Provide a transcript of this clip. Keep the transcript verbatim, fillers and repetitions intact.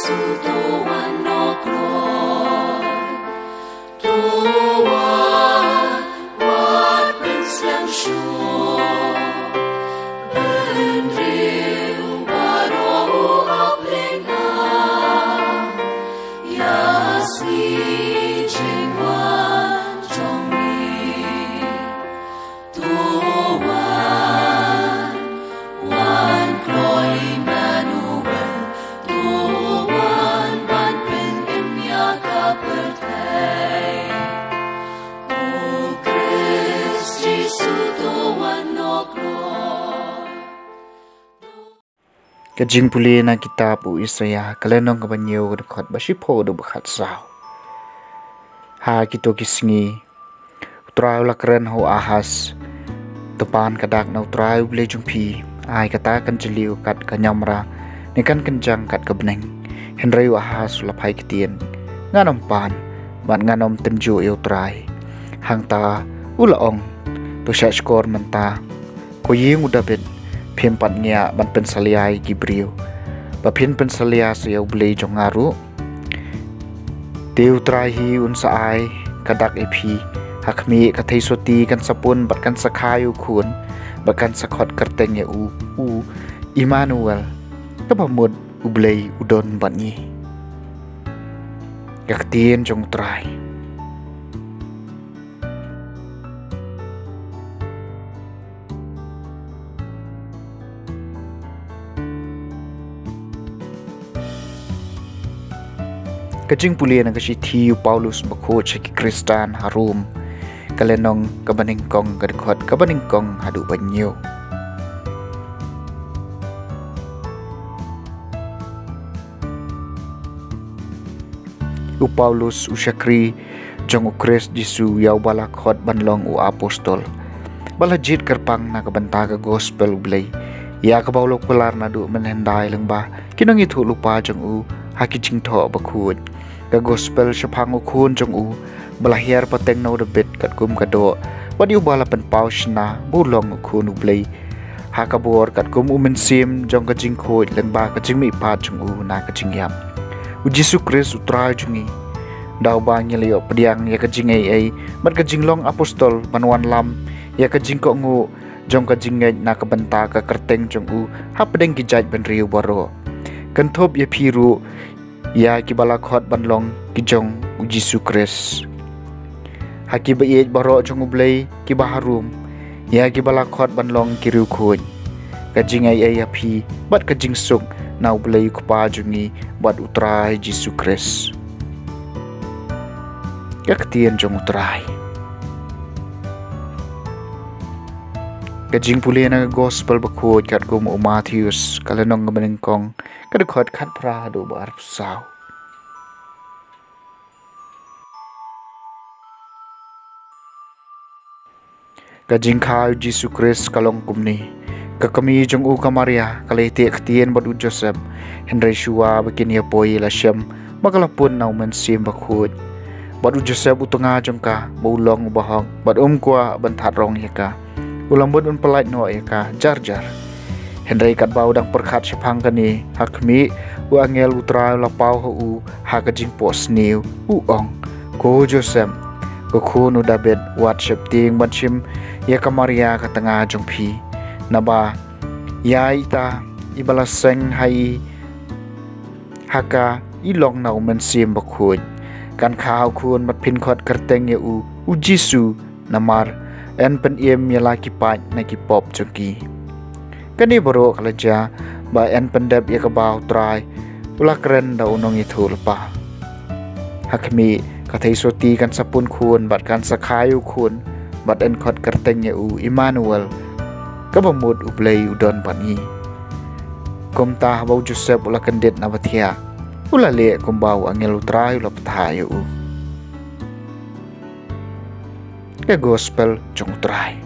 Sutowan nokroi, towan wat penslam shuh, benriu baroh u opleng a, ya sui jingwan jong mi. To wan, wan kloi Immanuel, to wan ban pynim ïa ka pyrthei. O Khrist Jisu to wan noh kloi. Ka jingpule na kitab u Isaïah, ka lynnong kaba hynñiew, ka dkhot ba shiphew haduh ba khatsaw. Ha kito ki sngi, U Trai u la kren ha u Ahas, to pan ka dak na U Trai U Blei jong phi, ai kata kan jylliew kat ka ñiamra, ne kan kynjang kat ka bneng. Hynrei u Ahas u la phai ktien, ngan ym pan, bad ngan ym tynjuh ïa U Trai. Hangta u la ong, to shah shkor mynta, ko ïing u Dabid, phim pat ngiah ban pynsalia ïa ki briew, ba phin pynsalia sa ïa U Blei jong nga ruh? Te U Trai hi un sa ai ka dak ïa phi, ha khmih, ka theisotti kan sa pun bad kan sa kha ïa u khun, bad kan sa khot kyrteng ïa u, u Immanuel, kaba mut U Blei u don bad ngi. Ka ktien jong U Trai. Ka jingpule na ka shithi u Paulus bakhuid sha ki Khristan ha Rom, ka lynnong kaba nyngkong, ka dkhot kaba nyngkong haduh ba hynñiew. U Paulus, u shakri jong U Khrist Jisu, ïa uba la khot ban long u apostol, ba la jied kyrpang na ka bynta ka gospel U Blei, ïa kaba u la kular naduh mynhyndai lyngba ki nongïathuhlypa jong u ha ki jingthoh bakhuid, ka gospel shaphang u Khun jong u, ba la hiar pateng na u Dabid katkum ka doh, bad ïa uba la pynpaw shynna ba u long u Khun U Blei, ha ka bor katkum u Mynsiem jong ka jingkhuid lyngba ka jingmihpat jong u na ka jingïap. U Jisu Khrist U Trai jong ngi, da uba ngi la ïoh pdiang ïa ka jingaiei bad ka jinglong apostol ban wanlam ïa ka jingkohnguh jong ka jingngeit na ka bynta ka kyrteng jong u hapdeng ki jaitbynriew baroh. Kynthup ïa phi ruh, ïa kiba la khot ban long ki jong U Jisu Khrist. Ha ki baieit baroh jong U Blei kiba harum, ïa kiba la khot ban long ki riewkhuid. Ka jingaiei ha phi bad ka jingsuk na U Blei U Kpa jong ngi bad U Trai Jisu Khrist. Ka ktien jong U Trai. Ka jingpule na ka gospel bakhuid katkum u Mathaios, ka lynnong kaba nyngkong, ka dkhot khatphra haduh ba arphew saw. Ka jingkha U Jisu Khrist ka long kumne. Ka kmie jong u ka Maria ka la ïateh ktien bad u Joseph, hynrei shuwa ba kin ïa poi la shem ba ka la pun na u Mynsiem Bakhuid. Bad u Joseph u tnga jong ka ba u long u bahok, bad um kwah ban thad rong ïa ka. U la mut un pyllait noh ïa ka jar jar. Hynrei katba u dang pyrkhat shaphang kane, ha khmih, u angel U Trai u la paw ha u ha ka jingphohsniew, u ong: Ko Joseph, ko khun u Dabid, wat sheptieng ban shim ïa ka Maria ka tnga jong phi. Naba ïa ita iba la seng ha i, ha ka i long na u Mynsiem Bakhuid. Kan kha u khun bad phin khot kyrteng ïa u, u Jisu, namar yn pynim ïa la ki paid na ki pop jong ki. Kane baroh ka la jia ba yn pyndep ïa kaba U Trai u la kren da u nongïathuhlypa. Ha khmih, ka theisotti kan sa pun khun bad kan sa kha ïa u khun, bad yn khot kyrteng ïa u Immanuel, kaba mut U Blei u don bad ngi. Kumta haba u Joseph u la kyndit na ba thiah, u la leh kumba u angel U Trai u la bthah ïa u. Ka gospel jong U Trai.